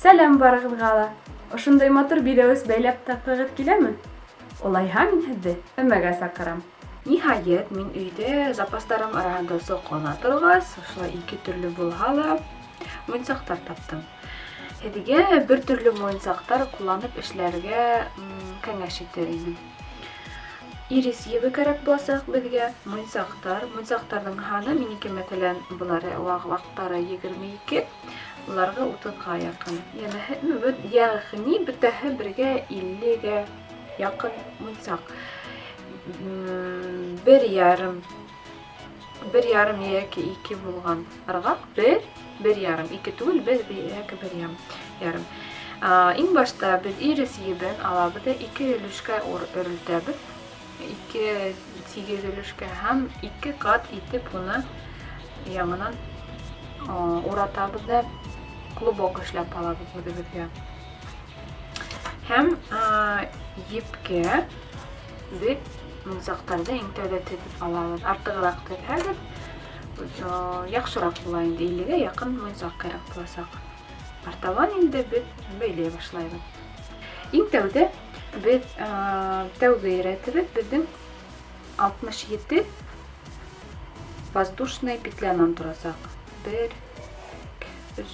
Сәләм барығыҙға ла! Ошондай матур биҙәүес бәйләп тапҡығыҙ киләме? Улайһа мин һеҙҙе өмәгә саҡырам. Ниһайәт, мин өйҙә запастарым араһында соҡона торғас, ошолай ике төрлө булһа ла, муйынсаҡтар таптым. Һеҙгә бер төрлө муйынсаҡтар ҡулланып эшләргә кәңәш итер инем. Ирис ебе кәрәк буласаҡ беҙгә, муйынсаҡтар. Муйынсаҡтарҙың һаны, минеке, мәҫәлән, былары ваҡтары 22, уларға 30-ға яҡын. Йәнәһе, йәғни бөтәһе бергә 50-гә яҡын муйынсаҡ. Бер ярым, бер ярым йәки ике булған ырғаҡ, бер, бер ярым, ике түгел, бер йәки бер ярым. Иң башта беҙ ирис ебен алабыҙ да ике өлөшкә өрөлтәбеҙ. Ике тигеҙ өлөшкә һәм ике ҡат итеп уны яңынан уратабыҙ да клубок эшләп алабыҙ үҙебеҙгә. Һәм епкә беҙ мунсаҡтарҙы иң тәүҙә теҙеп алабыҙ. Артығыраҡ теҙһәгеҙ, яҡшыраҡ була инде, 50-гә яҡын мунсаҡ кәрәк буласаҡ. Артабан инде беҙ бәйләй башлайбыҙ. Иң тәүҙә беҙ тәүге рәтебеҙ беҙҙең 67 воздушный петлянан торасаҡ. 1 3 7.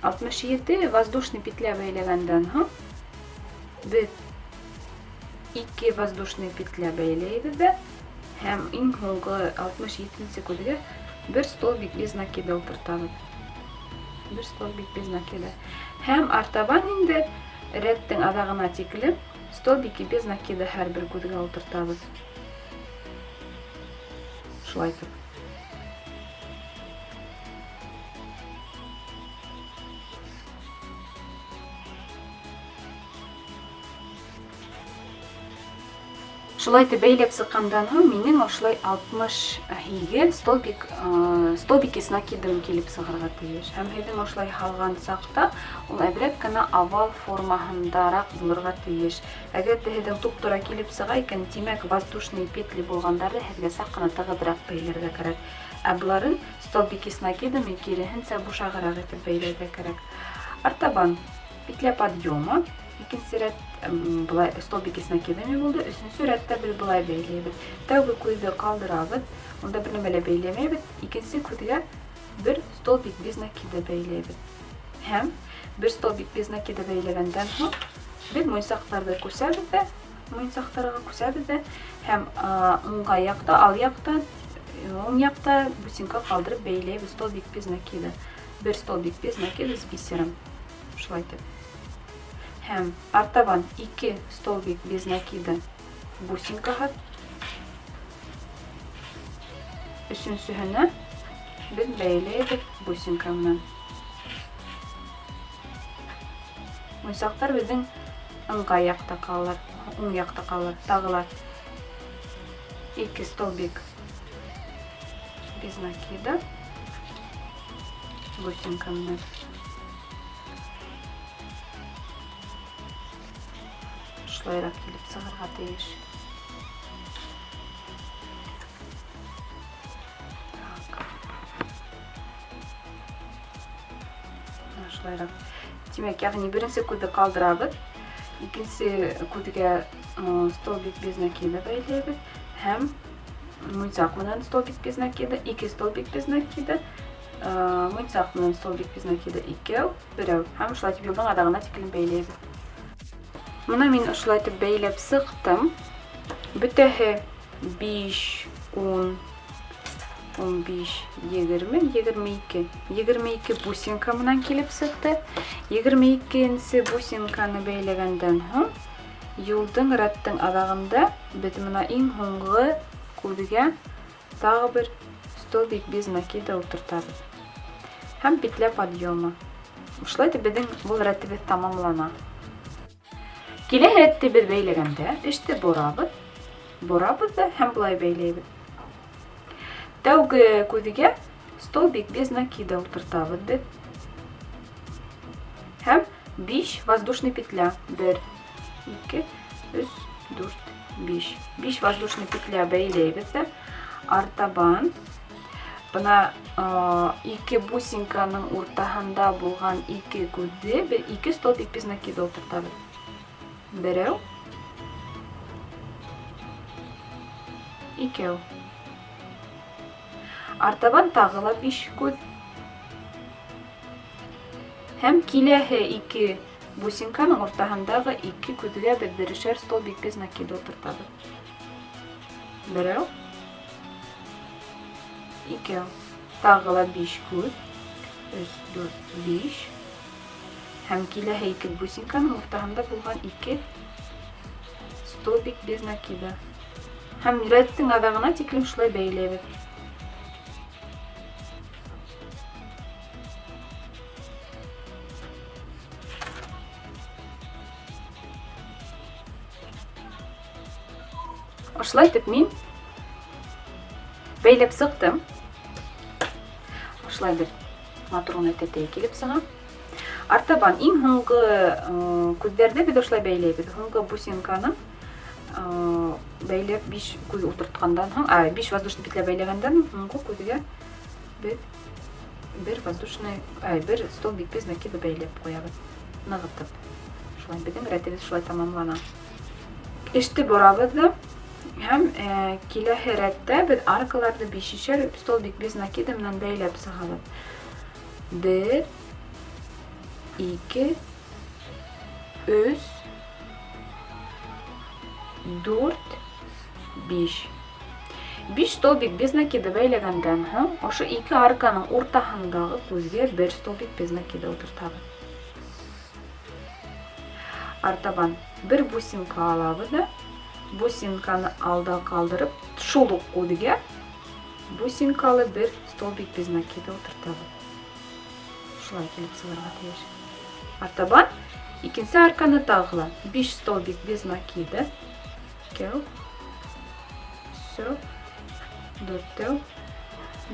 67 воздушный петля бәйләгәндән һуң без ике воздушный петля бәйләйбеҙ дә һәм иң һуңғы 67 күҙгә бер столбик без накида ултыртабыҙ. Бер столбик без накида. Һәм артабан инде рәттең аҙағына тиклем столбики без накида һәр бер күҙгә ултыртабыҙ. Шулай итеп. Шулай итеп бәйләп сыҡҡандан һуң минең ошолай 68 столбик, столбики с накидом килеп сығырға тейеш. Һәм һеҙҙең ошолай һалған саҡта ул әҙерәк кенә овал формаһындараҡ булырға тейеш. Әгәр ҙә һеҙҙең туп-тура килеп сыға икән, тимәк, воздушные петли булғандарҙы һеҙгә саҡ ҡына тығыҙыраҡ бәйләргә кәрәк. Ә быларын столбики с накидами киреһенсә бушағыраҡ итеп бәйләргә кәрәк. Артабан петля подъема, икенсе рәт былай столбики с накидами булды, өсөнсө рәттә беҙ былай бәйләйбеҙ. Тәүге күҙҙе ҡалдырабыҙ, унда бер нәмә лә бәйләмәйбеҙ. Икенсе күҙгә бер столбик без накида бәйләйбеҙ. Һәм бер столбик без накида бәйләгәндән һуң беҙ муйынсаҡтарҙы күсәбеҙ ҙә, муйынсаҡтарға күсәбеҙ ҙә һәм уңға яҡта, ал яҡта, уң яҡта бусинка ҡалдырып бәйләйбеҙ столбик без накида. Бер столбик без накида с бисером. Шулай итеп. Һәм артабан ике столбик без накида бусинкаһыҙ. Өсөнсөһөнә беҙ бәйләйбеҙ бусинка менән. Муйсаҡтар беҙҙең ыңғай яҡта ҡалалар, уң яҡта ҡалалар. Тағы ла ике столбик без накида бусинка менән. Шулайыраҡ килеп сығырға тейеш. Так. Шулайрак. Тимәк, ягъни беренче күҙҙе калдырабыҙ, икенче күҙгә столбик без накида бәйләйбеҙ һәм муйсаҡ менән столбик без накида, ике столбик без накида, муйсаҡ менән столбик без накида икәү, берәү һәм шулай итеп юлдың аҙағына тиклем бәйләйбеҙ. Мына мин ошолай итеп бәйләп сыҡтым. Бөтәһе 5, 10, 15, 20, 22. 22 бусинка менән килеп сыҡты. 22-нче бусинканы бәйләгәндән һуң, юлдың рәттең аҙағында беҙ мына иң һуңғы күҙгә тағы бер столбик без накида ултыртабыҙ. Һәм петля подъема. Шулай итеп беҙҙең был рәтебеҙ тамамлана. Киләһе рәтте беҙ бәйләгәндә эште борабыҙ, борабыҙ да һәм былай бәйләйбеҙ. Тәүге күҙгә столбик без накида ултыртабыҙ беҙ. Һәм 5 воздушный петля. 1, 2, 3, 4, 5. 5 воздушный петля бәйләйбеҙ ҙә. Артабан бына ике бусинканың уртаһында булған ике күҙҙе беҙ ике столбик без накида ултыртабыҙ. Берәү, икәү. Артабан тағы ла 5 күҙ. Һәм киләһе ике бусинканың уртаһындағы ике күҙгә беҙ берешәр столбик без накида ултыртабыҙ. Берәү, икәү. Тағы ла 5 күҙ. 3, 4, 5. Һәм киләһе ике бусинканың уртаһында булған ике столбик без накида. Һәм рәттең аҙағына тиклем шулай бәйләйбеҙ. Ошолай итеп мин бәйләп сыҡтым. Ошолай бер матур ғына тәтәй килеп сыға. Артабан иң һуңғы күҙҙәрҙе беҙ ошолай бәйләйбеҙ. Һуңғы бусинканы бәйләп 5 күҙ ултыртҡандан һуң, 5 воздушный петля бәйләгәндән һуң һуңғы күҙгә беҙ бер воздушный, бер столбик без накида бәйләп ҡуябыҙ, нығытып. Шулай беҙҙең рәтебеҙ шулай тамамлана. Эште борабыҙ ҙа һәм киләһе рәттә беҙ аркаларҙы бишешәр столбик без накида менән бәйләп сығабыҙ. 1, 2, 3, 4, 5. 5 столбик без накида бәйләгәндән һуң ошо ике арканың уртаһындағы күҙгә бер столбик без накида ултыртабыҙ. Артабан бер бусинка алабыҙ ҙа, бусинканы алда ҡалдырып, шул уҡ күҙгә бусинкалы бер столбик без накида ултыртабыҙ. Шулай килеп сығырға тейеш. Артабан икенсе арканы тағы ла 5 столбик без накида. Икәү, өсәү, дүртәү,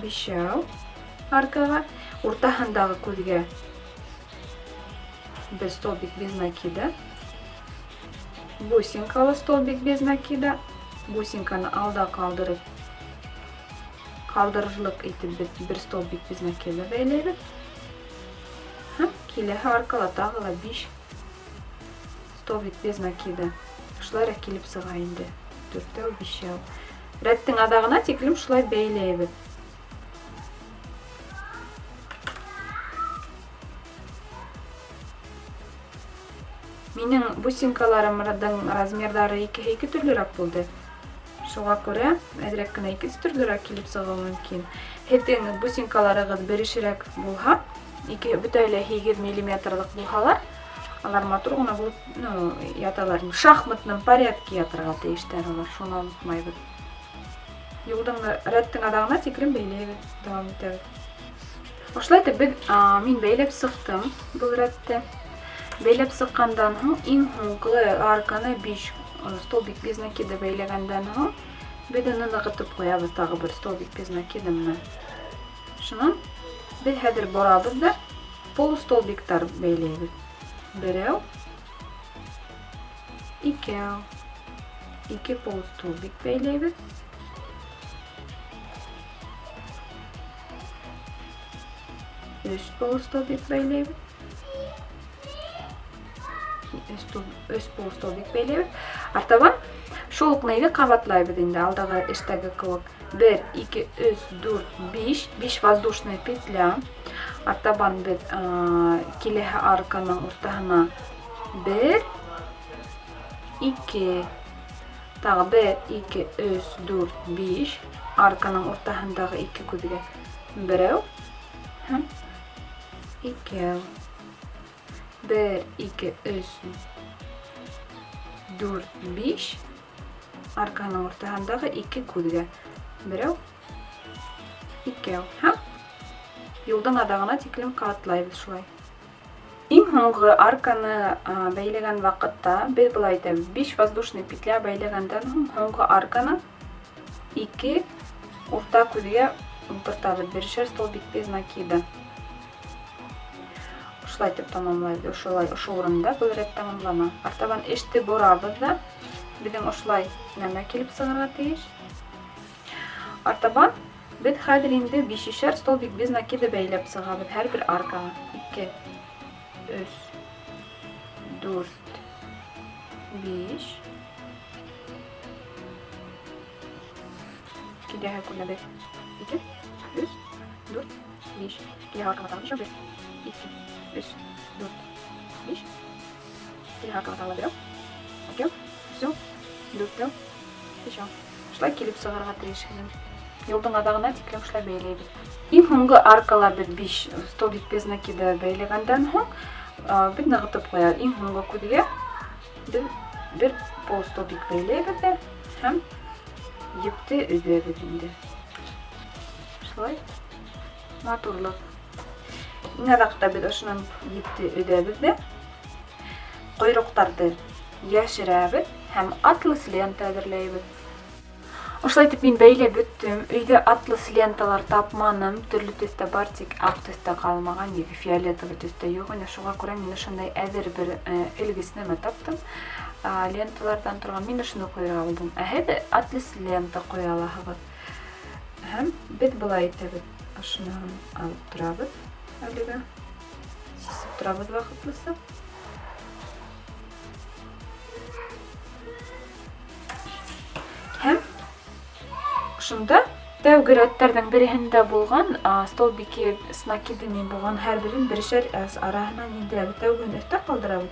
бишәү аркаға. Уртаһындағы күҙгә бер столбик без накида. Бусинкалы столбик без накида. Бусинканы алда ҡалдырып, ҡалдырырлыҡ итеп беҙ бер столбик без накида бәйләйбеҙ. Һәм киләһе аркала тағы ла 5 столбик без накида. Шулайыраҡ килеп сыға инде. Дүртәү, бишәү. Рәттең аҙағына тиклем шулай бәйләйбеҙ. Минең бусинкаларымдың размерҙары икеһе ике төрлөрәк булды. Шуға күрә әҙерәк кенә икенсе төрлөрәк килеп сығыуы мөмкин. Һеҙҙең бусинкаларығыҙ берешерәк булһа, ике бөтәһе лә 8 миллиметрлыҡ булһалар, алар матур ғына булып, яталар. Шахматном порядке ятырға тейештәр алар, шуны онотмайбыҙ. Юлдың рәттең аҙағына тиклем бәйләйбеҙ, дауам итәбеҙ. Ошолай итеп мин бәйләп сыҡтым был рәтте. Бәйләп сыҡҡандан һуң иң һуңғы арканы 5 столбик без накида бәйләгәндән һуң беҙ уны нығытып ҡуябыҙ тағы бер столбик без накида менән. Шунан беҙ хәҙер борабыҙ ҙа полустолбиктар бәйләйбеҙ. Берәү, икәү, ике полустолбик бәйләйбеҙ. Өс полустолбик бәйләйбеҙ. Өс полустолбик бәйләйбеҙ. Артабан шул уҡ нейҙе ҡабатлайбыҙ инде алдағы эштәге кеүек. 1, 2, 3, 4, 5, 5 воздушная петля. Артабан беҙ киләһе арканың уртаһына 1, 2, тағы 1, 2, 3, 4, 5, арканың уртаһындағы ике күҙгә берәү һәм икәү. 1, 2, 3, 4, 5, арканың уртаһындағы ике күҙгә берәү, икәү. Һәм юлдың аҙағына тиклем ҡабатлайбыҙ шулай. Иң һуңғы арканы бәйләгән ваҡытта беҙ былай итәбеҙ. 5 воздушный петля бәйләгәндән һуң һуңғы арканы ике урта күҙгә ултыртабыҙ. Берешәр столбик без накида. Шулай итеп тамамлайбыҙ. Ошолай ошо урында был рәт тамамлана. Артабан эште борабыҙ ҙа, беҙҙең ошолай нәмә килеп сығырға тейеш. Артабан беҙ хәҙер инде бишешәр столбик без накида бәйләп сығабыҙ һәр бер аркаға. 2 3 4 5. Киләһе күлмәбеҙ. 2 3 4 5. Киләһе аркаға тағы бишәү. 1 2 3 4 5. Киләһе аркаға тағы ла берәү. Икәү, өсәү, дүртәү, бишәү. Шулай килеп сығырға тейеш һеҙҙең. Юлдың аҙағына тиклем шулай бәйләйбеҙ. Иң һуңғы аркала беҙ 5 столбик без накида бәйләгәндән һуң, беҙ нығытып ҡуябыҙ. Иң һуңғы күҙгә беҙ бер полстолбик бәйләйбеҙ ҙә һәм епте өҙәбеҙ инде. Шулай матурлыҡ. Иң аҙаҡта беҙ ошонан епте өҙәбеҙ ҙә ҡойроҡтарҙы йәшерәбеҙ һәм атлас лента әҙерләйбеҙ. Ошолай итеп мин бәйләп бөттөм. Өйҙә атлас ленталар тапманым. Төрлө төҫтә бар, тик аҡ төҫтә ҡалмаған, йәки фиолетовый төҫтә юҡ ине. Шуға күрә мин ошондай әҙер бер элгес нәмә таптым. Ленталарҙан торған. Мин ошоно ҡуйырға булдым. Ә һеҙ атлас лента ҡуя алаһығыҙ. Һәм беҙ былай итәбеҙ. Ошоно алып торабыҙ әлегә. Сисеп торабыҙ ваҡытлыса. Һәм шунда тәүге рәттәрҙең береһендә булған столбики с накидами булған һәр берен берешәр араһынан индерәбеҙ. Тәүгеһен өҫтә ҡалдырабыҙ.